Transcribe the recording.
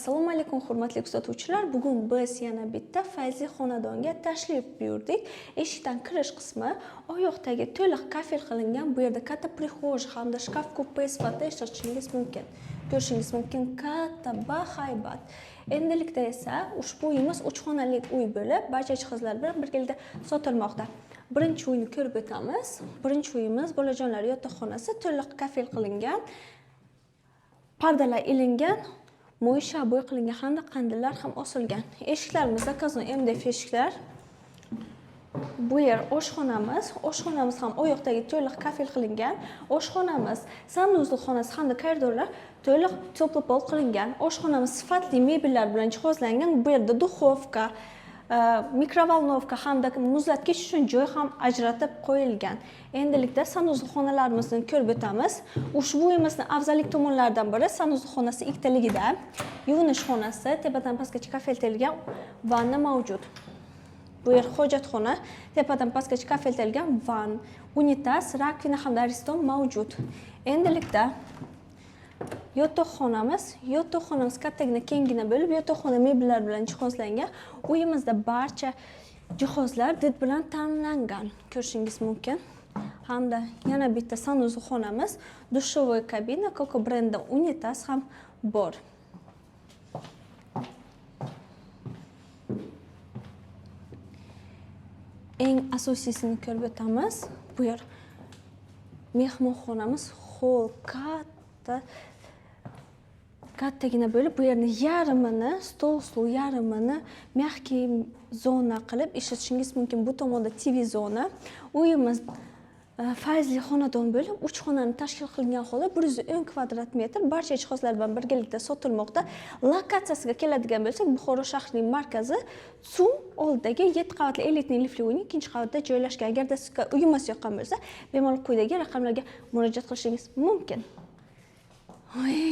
Assalomu alaykum, hurmatli kuzatuvchilar. Bugun biz yana bitta fayzli xonadonga tashrif buyurdik. Eshikdan kirish qismi oyoqdagi to'liq kafel qilingan. Bu yerda katta прихожая hamda shkaf kupe sifatida ishlatishingiz mumkin. Ko'rishingiz mumkin, katta, bahaybat. Endilikda esa ushbu uyimiz 3 xonali uy bo'lib, barcha jihozlar bilan birgalikda sotilmoqda. Birinchi uyni ko'rib o'tamiz. Birinchi uyimiz bolajonlar yotoqxonasi to'liq kafel qilingan. Pardalar ilingan, mo'y bo'y qilingan hamda qandillar ham osilgan. Eshiklarimiz заказной MDF eshiklar. Bu yer oshxonamiz. Oshxonamiz ham oyoqdagi to'liq kafel qilingan. Oshxonamiz, санузел xonasi hamda koridorlar to'liq теплый pol qilingan. Oshxonamiz sifatli mebellar bilan jihozlangan. Bu yerda духовка, микроволновка hamda muzlatkich uchun joy ham ajratib qo'yilgan. Endilikda санузел xonalarimizni ko'rib o'tamiz. Ushbu uyimizni afzallik tomonlaridan biri санузел xonasi ikkitaligida. Yuvinish xonasi tepadan pastgacha kafel terilgan, vanna mavjud. Bu yer hojatxona, tepadan pastgacha kafel terilgan van, unitaz, раковина hamda ariston mavjud. Endilikda yotoqxonamiz, yotoqxonamiz kattagina, kenggina bo'lib, yotoqxona mebellar bilan jihozlangan. Uyimizda barcha jihozlar did bilan ta'minlangan. Ko'rishingiz mumkin. Hamda yana bitta санузел xonamiz, душевой kabina, Koko brendi unitaz ham bor. Eng asosiysini ko'rib o'tamiz. Bu yer mehmonxonamiz, hol katta kattagina bo'lib, bu yerni yarmini stol, stul, yarmini мягкий zona qilib ishlatishingiz mumkin. Bu tomonda TV zona. Uyimiz fayzli xonadon bo'lib, 3 xonani tashkil qilgan holda 110 kvadrat metr barcha jihozlar bilan birgalikda sotilmoqda. Lokatsiyasiga keladigan bo'lsak, Buxoro shahrining markazi, TSUM oldidagi 7 qavatli элитный liftli uyning 2-qavatida joylashgan. Agarda sizga uyimiz yoqqan bo'lsa, bemalol quyidagi raqamlarga murojaat qilishingiz mumkin. Oy.